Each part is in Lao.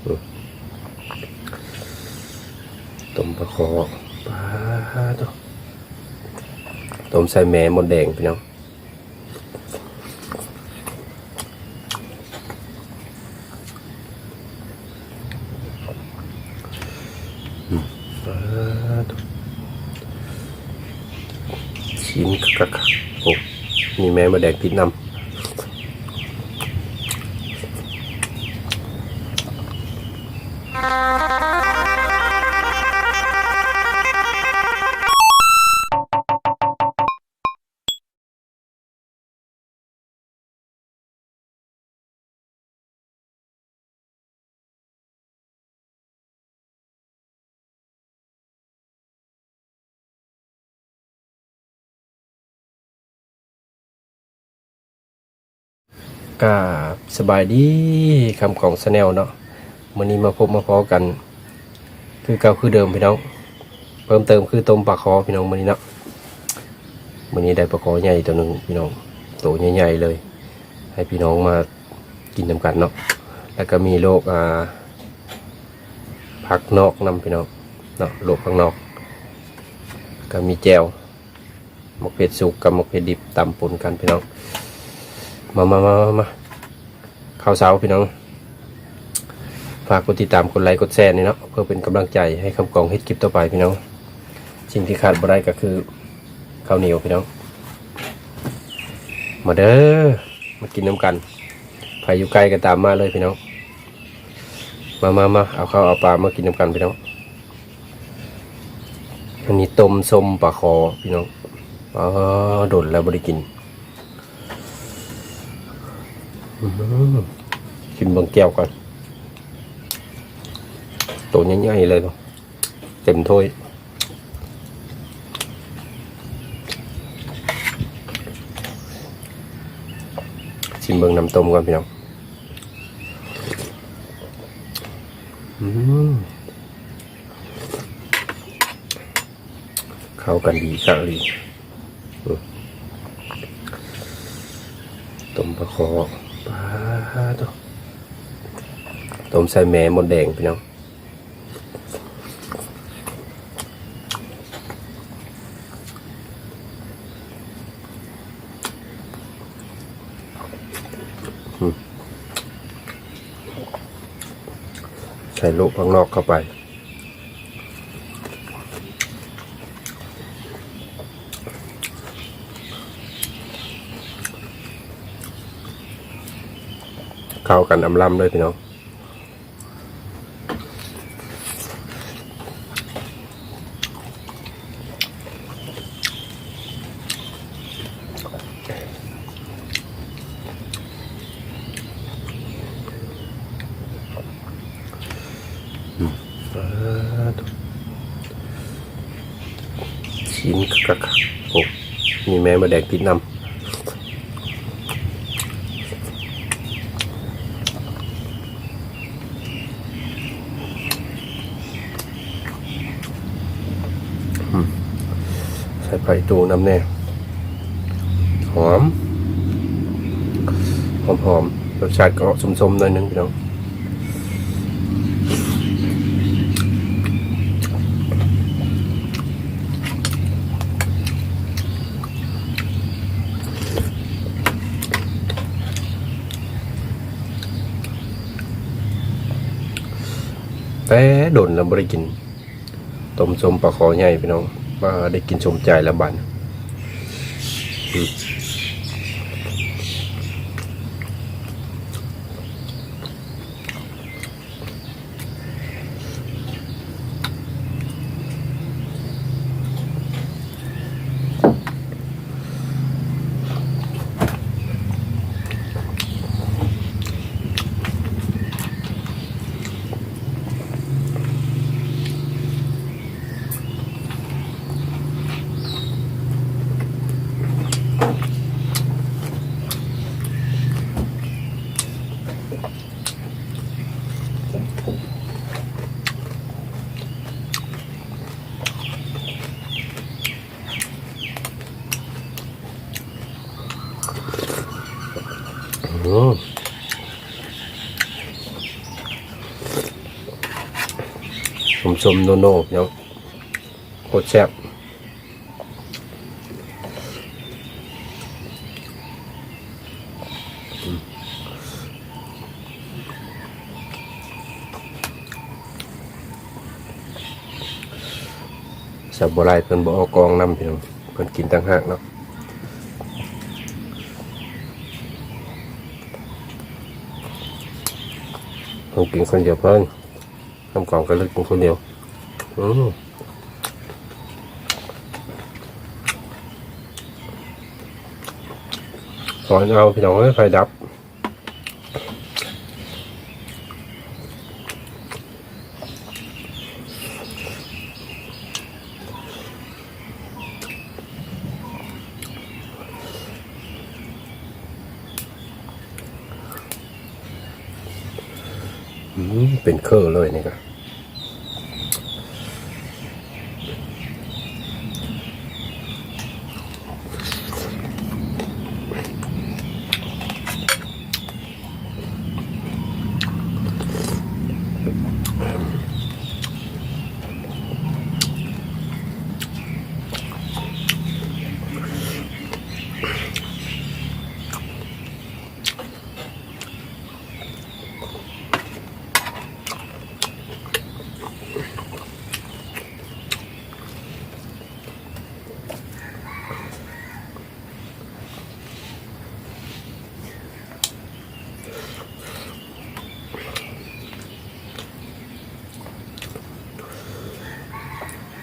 ຕົ້ມປາຄໍ່ ປາໂທ້ ຕົ້ມໃສ່ແມມົດແດງ ພີ່ນ້ອງ. ອືມ ປາໂທ້ ຊີ້ນຄັກໆ ໂອ້ ມີແມມົດແດງຕິດນຳ. ກາບສະບາຍດີ ຄຳຂອງ Channel ເນາະ. ມື້ນີ້ມາພົບມາພໍ້ກັນຄືເກົ່າຄືເດີມພີ່ນ້ອງ. ເພີ່ມເຕີມຄືຕົ້ມປາຄໍ່ພີ່ນ້ອງມື້ນີ້ເນາະ. ມື້ນີ້ໄດ້ປາຄໍ່ໃຫຍ່ໂຕໜຶ່ງພີ່ນ້ອງ ໂຕໃຫຍ່ໆເລີຍ ໃຫ້ພີ່ນ້ອງມາກິນນຳກັນເນາະ. ແລ້ວກໍມີລວກ ອ່າ ຜັກນອກນຳພີ່ນ້ອງເນາະ ລວກຜັກນອກ ກໍມີແຈ່ວ ໝາກເຜັດສຸກກັບໝາກເຜັດດິບຕຳປົນກັນພີ່ນ້ອງ. ມາ ມາ ມາ ມາ ມາ ເຂົ້າເຊົ້າພີ່ນ້ອງ. ຝາກກົດຕິດຕາມ ກົດໄລ ກົດແຊແດ່ເນາະ ເພື່ອເປັນກຳລັງໃຈໃຫ້ຄຳກອງເຮັດຄລິບຕໍ່ໄປພີ່ນ້ອງ. ສິ່ງທີ່ຂາດບໍ່ໄດ້ກໍຄືເຂົ້າໜຽວພີ່ນ້ອງ. ມາເດີ ມາກິນນຳກັນ ໃຜຢູ່ໃກ້ກໍຕາມມາເລີຍພີ່ນ້ອງ. ມາ ມາ ມາ ເອົາເຂົ້າເອົາປາມາກິນນຳກັນພີ່ນ້ອງ. ອັນນີ້ຕົ້ມສົ້ມປາຄໍ່ພີ່ນ້ອງ. ອໍ ດົນແລ້ວບໍ່ໄດ້ກິນ. ອືມ ກິນເບິ່ງແຈ່ວກ່ອນ ໂຕໃຫຍ່ໆເລີຍ ເຕັມຖ້ວຍ. ຊີມເບິ່ງນ້ຳຕົ້ມກ່ອນພີ່ນ້ອງ. ອືມ ເຂົ້າກັນດີຄັກອີ່ຫຼີ. ອືມ ຕົ້ມປາຄໍ່ ປາໂທ້ ຕົ້ມໃສ່ແມມົດແດງ ພີ່ນ້ອງ. ອືມ ໃສ່ໂລະຜັກນອກເຂົ້າໄປ ເຂົ້າກັນອຳລຳເລີຍພີ່ນ້ອງ. ອືມ ປາໂທ້ ຊີ້ນຄັກໆ ໂອ້ ມີແມມົດແດງຕິດນຳ. ອືມ ໃສ່ຜັກອີ່ຕູນຳແດ່ ຫອມ ຫອມໆ ລົດຊາດກໍອອກສົ້ມໆ ໜ້ອຍໜຶ່ງ ພີ່ນ້ອງ. ແຕ່ດົນແລ້ວບໍ່ໄດ້ກິນ ຕົ້ມສົ້ມປາຄໍ່ໃຫຍ່ພີ່ນ້ອງ ມາໄດ້ກິນສົມໃຈແລ້ວບາດນີ້. ອືມ ອືມ ສົ້ມໆ ໂນໆ ພີ່ນ້ອງ ໂຄດແຊບ. ແຊບບໍ່ຫຼາຍ ເພິ່ນບໍ່ເອົາກອງນຳ ພີ່ນ້ອງ ເພິ່ນກິນຕ່າງຫາກເນາະ. ເພິ່ນກິນຄົນດຽວເພິ່ນ ນ້ຳກອງກໍເລີຍກິນຄົນດຽວ. ອືມ ຮ້ອນເອົາ ພີ່ນ້ອງເອີຍ ໄຟດັບ. ອືມ ເປັນເຄີເລີຍນີ້ກະ.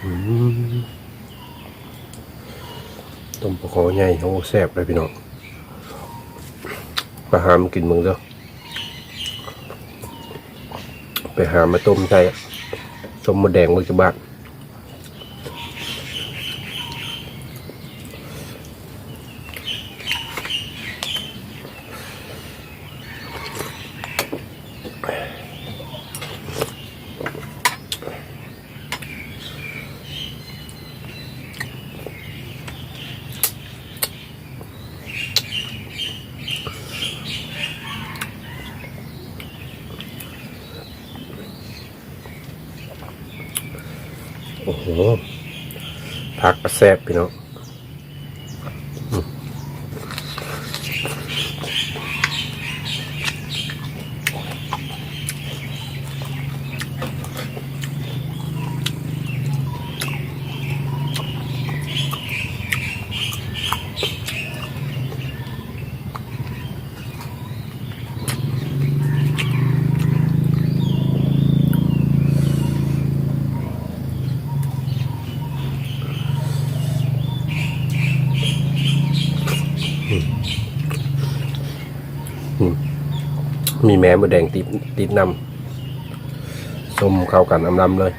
ອືມ ຕົ້ມປາຄໍໃຫຍ່ ໂອ້ ແຊບເລີຍພີ່ນ້ອງ ໄປຫາມາກິນເບິ່ງເດີ. ໄປຫາມາຕົ້ມໃສ່ ສົ້ມມົດແດງເບິ່ງຈັກບາດ. ໂອ້ໂຫ ຜັກກະແຊບພີ່ນ້ອງ. ອືມ ມີແມ່ມົດແດງຕິດ ຕິດນຳ ສົ້ມເຂົ້າກັນອຳລຳເລີຍ.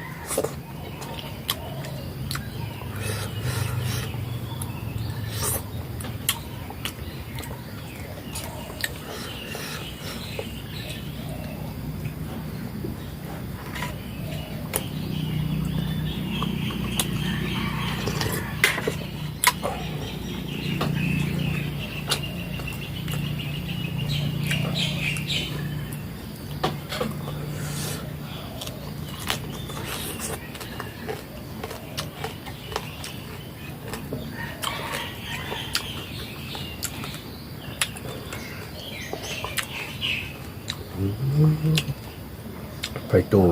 ໄຟຕູ້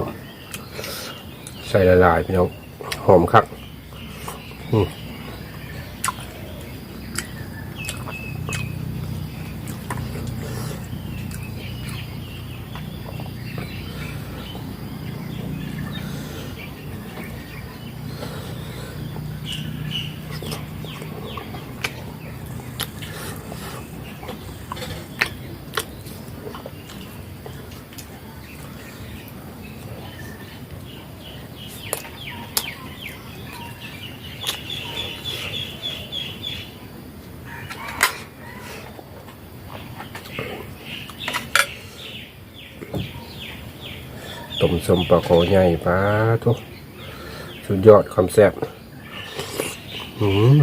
ໃສ່ຫຼາຍໆ ພີ່ນ້ອງ ຫອມຄັກ. ອືມ. ຕົ້ມສົ້ມປາຄໍໃຫຍ່ ປາໂທ້ ສຸດຍອດຄວາມແຊບ. ອືມ.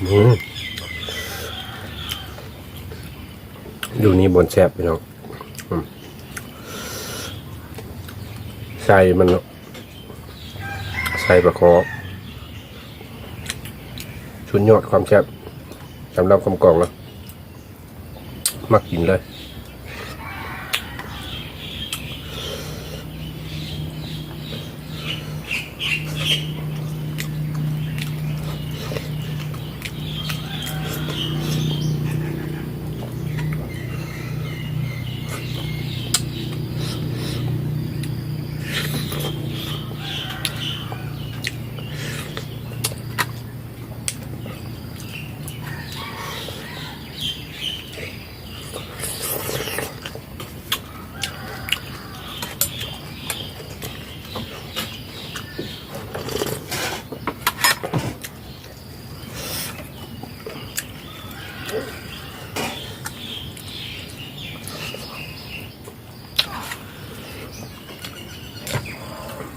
อืม อยู่นี่บ่อนแซ่บพี่น้อง อืม ใส่มันเนาะ ใส่ปลาคอ สุดยอดความแซ่บ สำหรับคำกล่องนะ มักกินเลย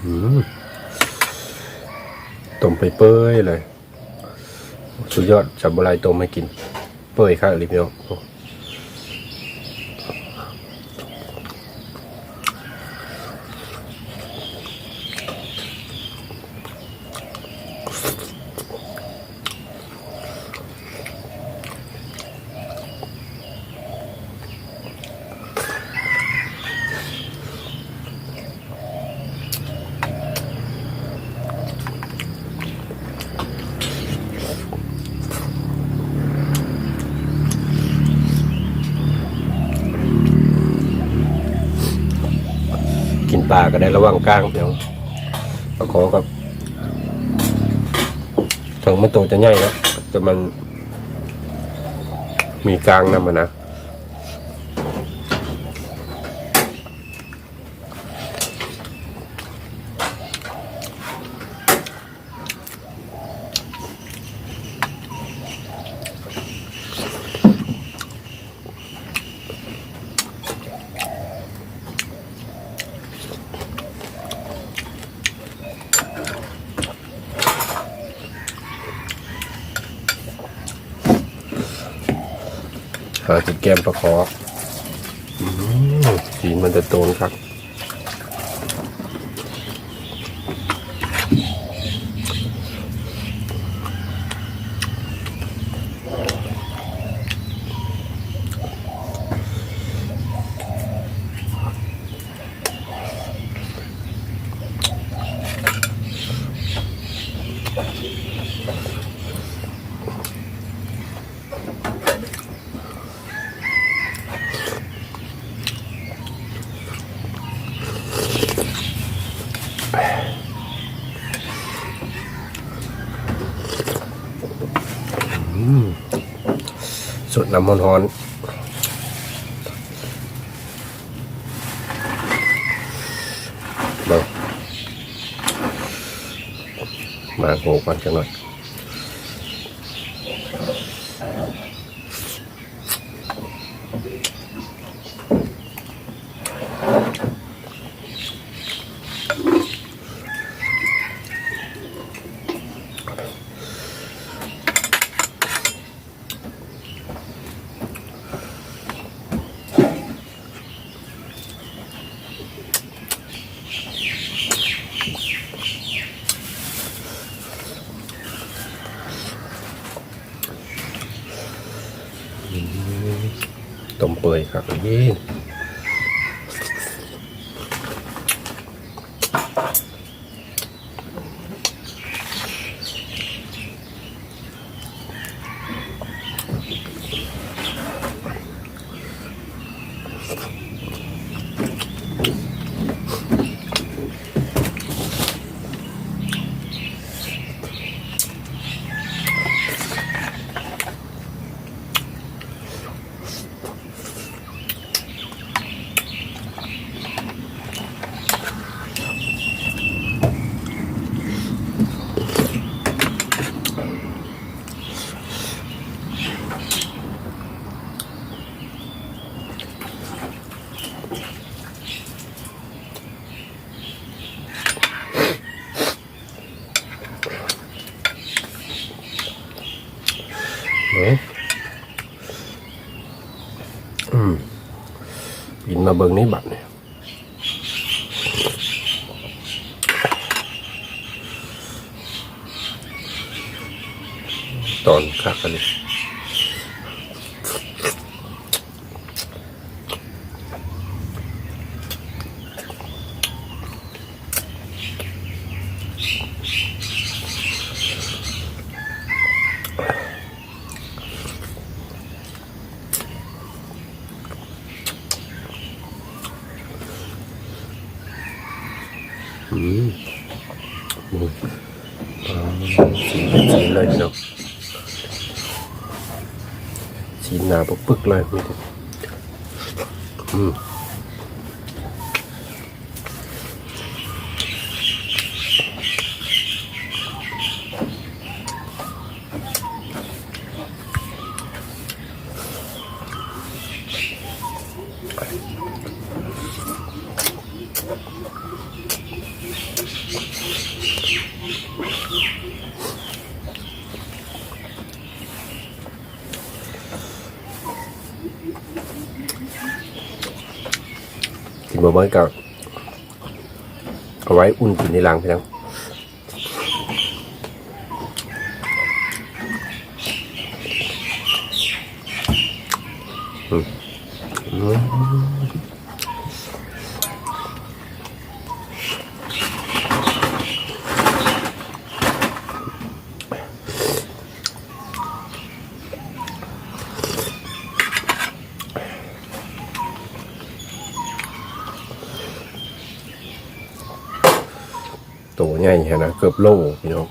อืม ต้มเปื่อยๆ เลย สุดยอด สาวบัวลอยต้มให้กิน เปื่อยคักอีหลีพี่น้อง กินปลาก็ได้ระวังกล้างเดี๋ยว ปลาคอกับ ถึงมันโตจะใหญ่แล้ว แต่มันมีกล้างนำอะนะ หากินแกมปลาคอ อืม สีมันจะโตนครับ อืม สดน้ำร้อนๆ เบิ่ง มาโหก่อนจักหน่อย ต้มเปื่อยครับ นี่ อื ເອີ ອືມ ບິນມາເບິ່ງນີ້ບັດນີ້ ຕອນຄັກອັນນີ້. ອືມ ອືມ ອ່າ ຊີ້ນເປັນຊີ້ນເລີຍເນາະ ຊີ້ນໜາປຶກໆເລີຍ ມີແຕ່ ອືມ. ກິນບໍ່ເໝິດກໍເອົາໄວ້ອຸ່ນກິນທີຫຼັງ ພີ່ນ້ອງ. ອືມ ອືມ. ໂຕໃຫຍ່ຫັ້ນນະ ເກືອບໂລ ພີ່ນ້ອງ.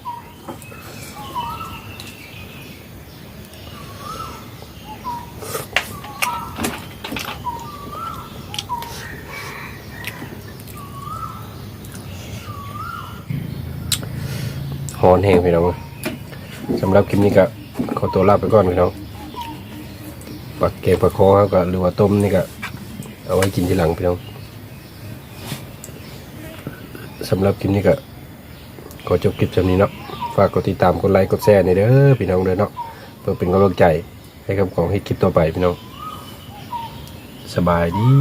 ຮ້ອນແຮງພີ່ນ້ອງເອີຍ. ສຳລັບຄລິບນີ້ກະຂໍຕົວລາໄປກ່ອນພີ່ນ້ອງ. ປາກແກງປາຄໍເຮົາກະ ຫຼືວ່າຕົ້ມນີ້ກະເອົາໄວ້ກິນທີຫຼັງພີ່ນ້ອງ. ສຳລັບຄລິບນີ້ກະຂໍຈົບຄລິບສ່ຳນີ້ເນາະ. ຝາກກົດຕິດຕາມ ກົດໄລ ກົດແຊແດ່ເດີພີ່ນ້ອງເດີເນາະ ເພື່ອເປັນກຳລັງໃຈໃຫ້ກັບຂອງເຮັດຄລິບຕໍ່ໄປພີ່ນ້ອງ. ສະບາຍດີ.